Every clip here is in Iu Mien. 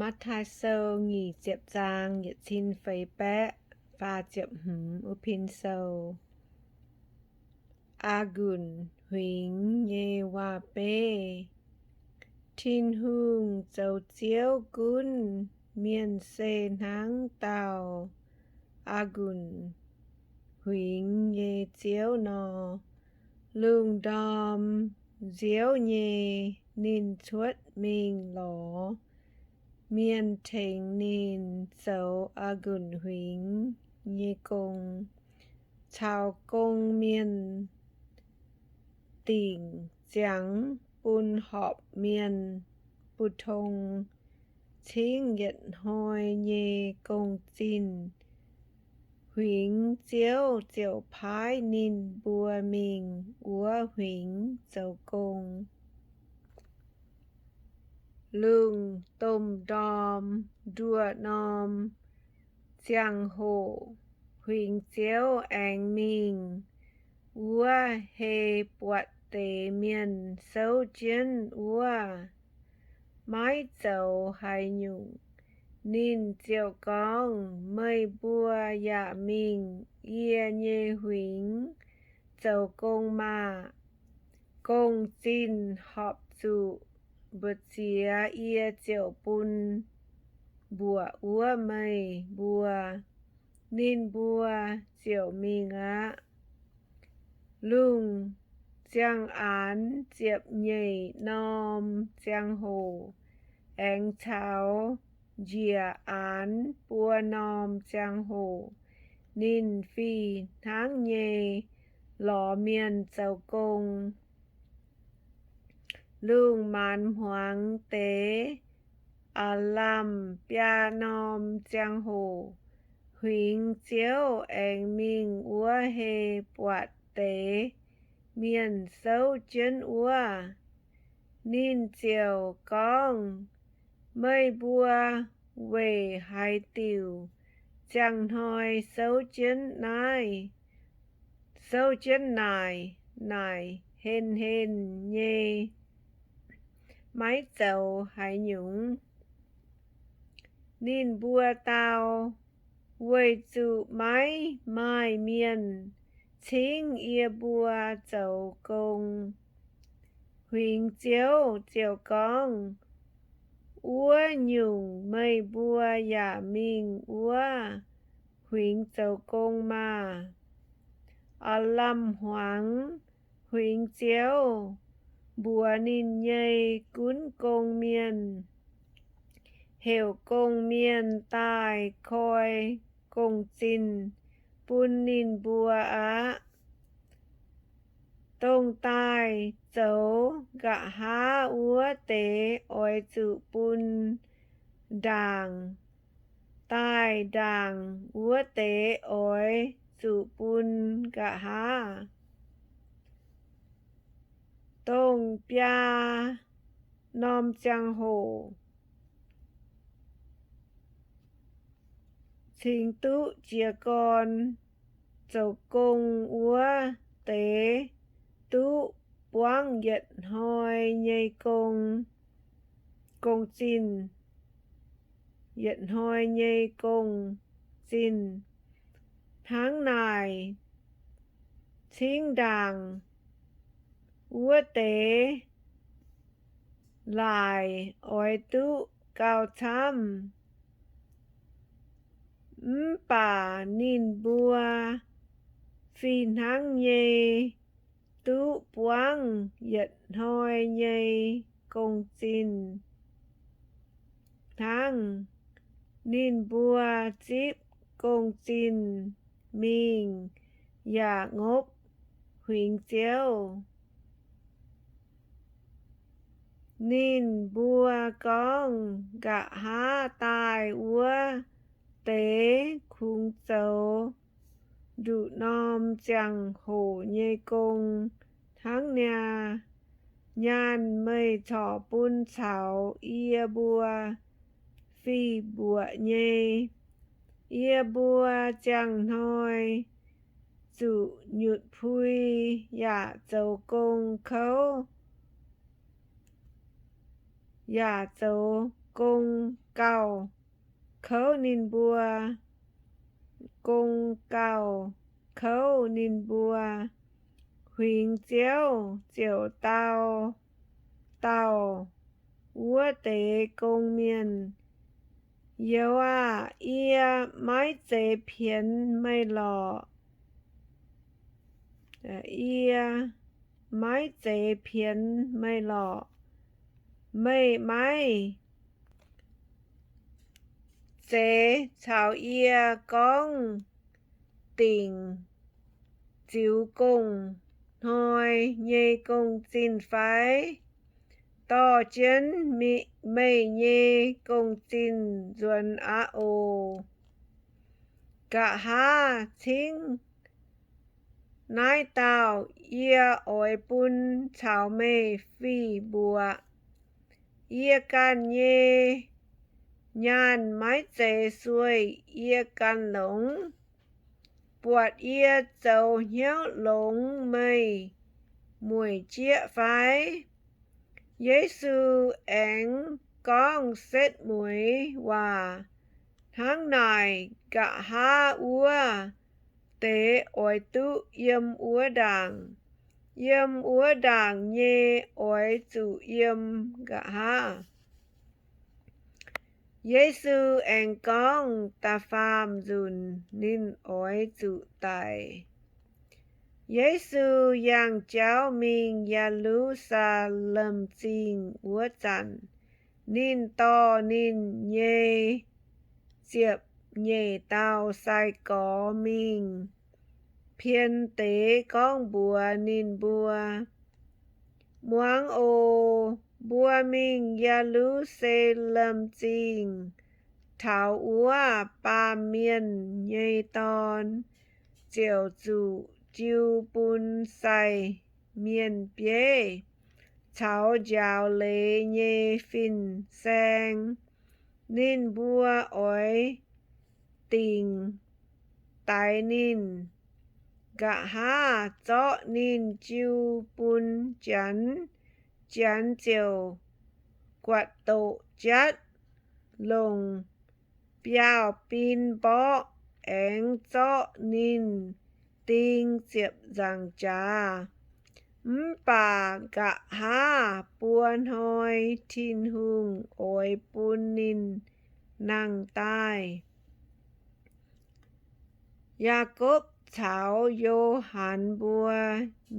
Matv^taai Sou nyic ziepc zaang yietc cin feix baeqv faah ziepc hmz wuov pin sou. A'ngunc huingx nyei waac-beiv. Tin-Hungh zoux Ziouv gunv mienh se hnangv dauh a'ngunc huingx nyei ziouv nor. Lungh ndorm nziouv nyei ninh cuotv mingh lorz mienh tengx ninh zoux a'ngunc huingx nyei gong, caux gong mienh dingc ziangx bun horpc mienh bu tong cingv yietc hnoi nyei gong-zinh. Huingx Ziouv ziouc paaiv ninh mbuo mingh wuov huingx zoux gong. Lungh domh ndorm nduoh norm ziangh hoc, huingx Ziouv aengx mingh wuov hei buatc deix mienh souv jienv wuov, maiv zoux haaix nyungc. Ninh ziouc gorngv, Meih mbuo yaac mingh yie nyei huingx zoux gong maah! Gong-zinh horpc zuqc mbu'ziex, yie ziouc bun mbuoqc wuov meih mbuo. Ninh mbuo ziouc mingh aqv. Lungh ziangh aanx ziepc nyeic norm ziangh hoc aengx caux njiec aanx buo norm ziangh hoc, ninh fih hnangv nyei lorz mienh zoux gong. Lungh maanz hmuangx deix aav lamh biaa norm ziangh hoc, huingx Ziouv aengx mingh wuov hei buatc deix mienh souv jienv wuov. Ninh ziouc gorngv, Meih mbuo weic haaix diuc ziangh hnoi souv jienv naaiv, souv jienv naaic, naaic henh henh nyei, maiv zoux haaix nyungc? Ninh mbuo dau, Weic zuqc maiv maaih mienh cingv yie mbuo zoux gong. Huingx Ziouv ziouc gorngv, Wuov nyungc meih mbuo yaac mingh wuov huingx zoux gong maah! Aav lamh hmuangx, huingx Ziouv mbuox ninh nyei gunv gong mienh, heuc gong mienh daaih koi gong-zinh bun ninh mbuo aqv. Dongh daaih zoux nqa'haav wuov deix oix zuqc bun ndaangc, daaih ndaangc wuov deix oix zuqc bun nqa'haav. Dongh biaa norm ziangh hoc cingx duqv jiez gorn zoux gong wuov deix duqv buangv yietc hnoi nyei gong, gong-zinh, yietc hnoi nyei gong-zinh. Hnangv naaic, cingv ndaangc wuov deix laaic oix duqv gauh camv. Mv baac ninh mbuo fih hnangv nyei duqv buangv yietc hnoi nyei gong-zinh hnangv. Ninh mbuo zipv gong-zinh mingh yaac ngopv huingx Ziouv. Ninh mbuo gorngv, Nqa'haav daaih wuov deix kungx zoux nduqc norm ziangh hoc nyei gong hnangv niaa. Nyaanh meih corc bun caux yie mbuo fih mbuoqc nyei. Yie mbuo ziangh hnoi zuqc nyutc pui yaac zoux gong kouv, yaac zoux gong-gauh kouv ninh mbuo. Gong-gauh kouv ninh mbuo. Huingx Ziouv ziouc dau dauh wuov deix gong-mienh, Youz aah! Yie maiv zeiz pienx meih lorqc. Yie maiv zeiz pienx meih lorqc. Meih maiv zeiz caux yie gorngv dingc ziux gong-hnoi nyei gong-zinh fai? Dorh jienv meih nyei gong-zinh nzuonx aqv oc. Nqa'haav cingv naaiv dauh yie oix bun caux meih fih mbuoqc. Yie ganh nyei nyaanh maiv zeiz sueih yie ganh longx. Buatc yie zoux hnyouv longx meih mueic jieqv fai? Yesu aengx gorngv setv mueiz waac hnangv naaic. Nqa'haav wuov deix oix duqv yiem wuov ndaangc. Yiem wuov ndaangc nyei oix zuqc yiem nqa'haav. Yesu aengx gorngv da'faam nzunc ninh oix zuqc daic. Yesu yangh jauv mingh Ye^lu^saa^lem Zingh wuov zanc, ninh dorh ninh nyei ziepc nyeic dauh sai-gorx mingh pien deix gorngv mbuox ninh mbuo, Muangx oc. Mbuo mingh Ye^lu^saa^lem Zingh taux wuov Baamh Mienh nyei Dorn ziouc zuqc jiu bun sai mienh bieiv caux njaaux leiz nyei fin-saeng. Ninh mbuo oix dingc daix ninh, nqa'haav zorqv ninh jiu bun Janx. Janx ziouc guatc doqc jatv longc biauv-bin mborqv aengx zorqv ninh ding ziepc nzaangc jaax. Mv baac nqa'haav buo hnoi Tin-Hungh oix bun ninh nangh daaih. Yaakopv caux Yo^han Mbuo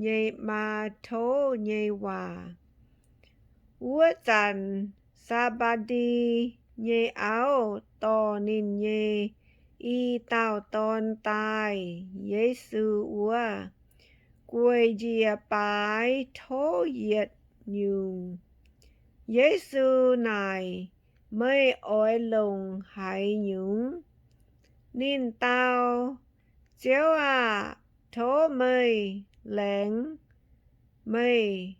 Nyei Maa Tov Nyei Waac. Wuov zanc Saa^mbaa^ndi nyei auv dorh ninh nyei i dauh dorn daaih Yesu wuov, gueic njiec baaix tov yietc nyungc. Yesu naaic, Meih oix longc haaix nyungc? Ninh dau, Ziouv aah! Tov meih laengz meih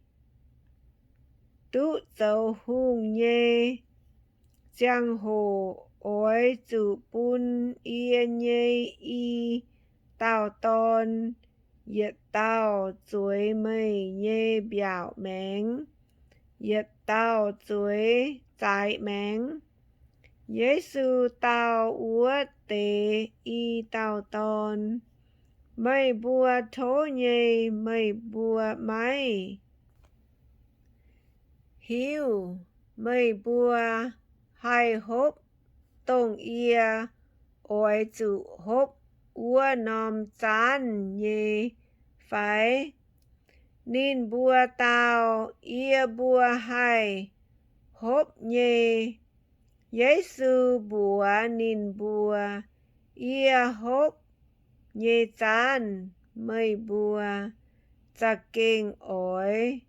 duqv zoux hungh nyei ziangh hoc oix zuqc bun yie nyei i dauh dorn yietc dauh zueiz meih nyei mbiaauc maengx, yietc dauh zueiz zaaix maengx. Yesu dau wuov deix i dauh dorn, Meih mbuo tov nyei, meih mbuo maiv hiuv. Meih mbuo haih hopv dongh yie oix zuqc hopv wuov norm zaanv nyei fai? Ninh mbuo dau, Yie mbuo haih hopv nyei. Yesu mbuox ninh mbuo, Yie hopv nyei zaanv meih mbuo za'gengh oix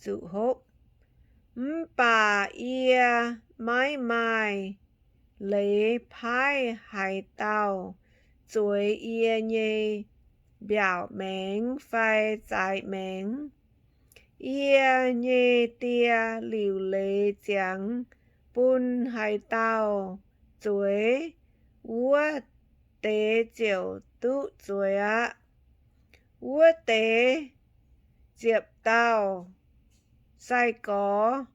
zuqc hopv, mv baac yie maiv maaih leiz paaiv haaix dauh zueiz yie nyei mbiaauc maengx fai zaaix maengx. Yie nyei Die liuc leiz ziangx bun haaix dauh zueiz, wuov deix ziouc duqv zueiz aqv. Wuov deix ziepc dauh sai-gorx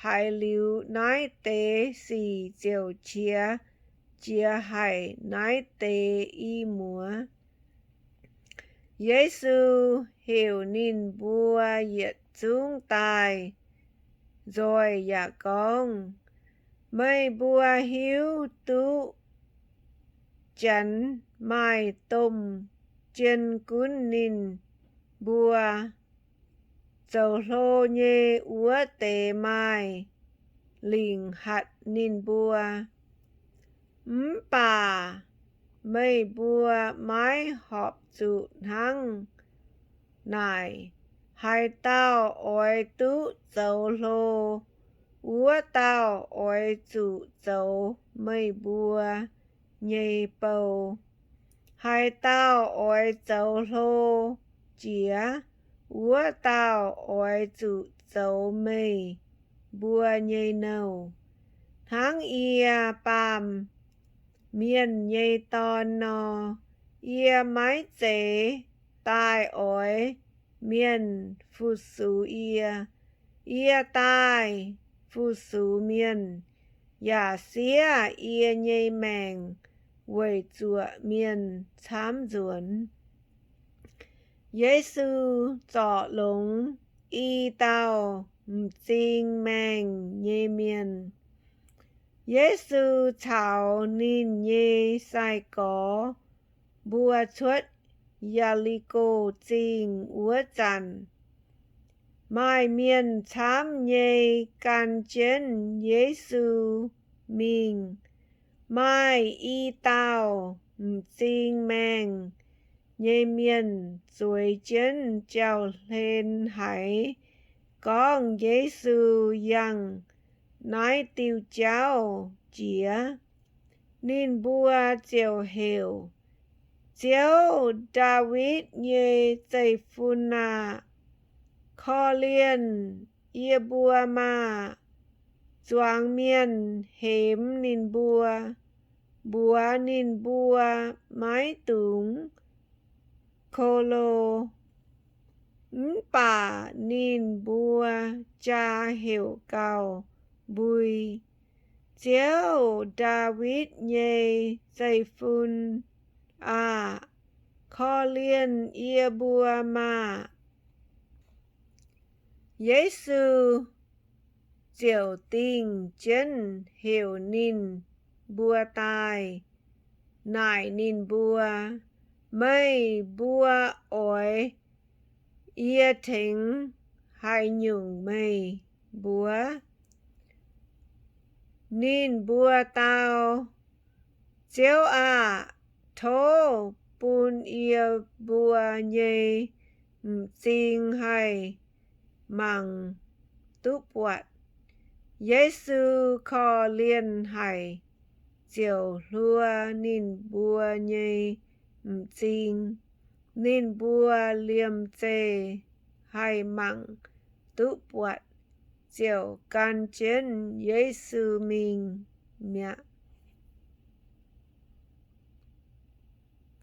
haiz liuz naaiv deix sic ziouc qiex jiez haic naaiv deix i muoz. Yesu heuc ninh mbuo yietc zungv daaih nzoih yaac gorngv, Meih mbuo hiuv duqv Janx maaih domh jien gunv ninh mbuo zoux hlo nyei wuov deix maaih lingc hatc ninh mbuo. Mv baac meih mbuo maiv horpc zuqc hnangv naaic. Haaix dauh oix duqv zoux hlo, wuov dauh oix zuqc zoux meih mbuo nyei bou. Haaix dauh oix zoux hlo jiex, wuov dauh oix zuqc zoux meih mbuo nyei nouh. Hnangv yie, Baamh Mienh nyei Dorn nor, yie maiv zeiz daaih oix mienh fu-sux yie. Yie daaih fu-sux mienh, yaac siev yie nyei maengc weic zuoqc mienh camv nzuonx. Yesu zorc longx i dauh m'zing maengh nyei mienh. Yesu caux ninh nyei sai-gorx mbuo cuotv Ye^li^ko Zingh wuov zanc, maaih mienh camv nyei gan jienv Yesu mingh. Maaih i dauh m'zing maengh nyei mienh zueiz jienv jauv-hlen haiz gorngv Yesu yangh naaiv diuh jauv jiex. Ninh mbuo ziouc heuc, Ziouv, Ndaawitv nyei Zeiv-Fun aah! Korv-lienh yie mbuo maah! Zuangx mienh hemx ninh mbuo, mbuox ninh mbuo maiv dungx ko lo. Mv baac ninh mbuo jaa heuc gauh mbui, Ziouv, Ndaawitv nyei Zeiv-Fun aah! Korv-lienh yie mbuo maah! Yesu ziouc dingh jienv heuc ninh mbuo daaih, naaic ninh mbuo, Meih mbuo oix yie tengx haaix nyungc meih mbuox? Ninh mbuo dau, Ziouv aah! Tov bun yie mbuo nyei m'zing haih mangc duqv buatc. Yesu korv-lienh haic, ziouc hluo ninh mbuo nyei m'zing. Ninh mbuo liemh zeih haih mangc duqv buatc, ziouc gan jienv Yesu mingh mi'aqv.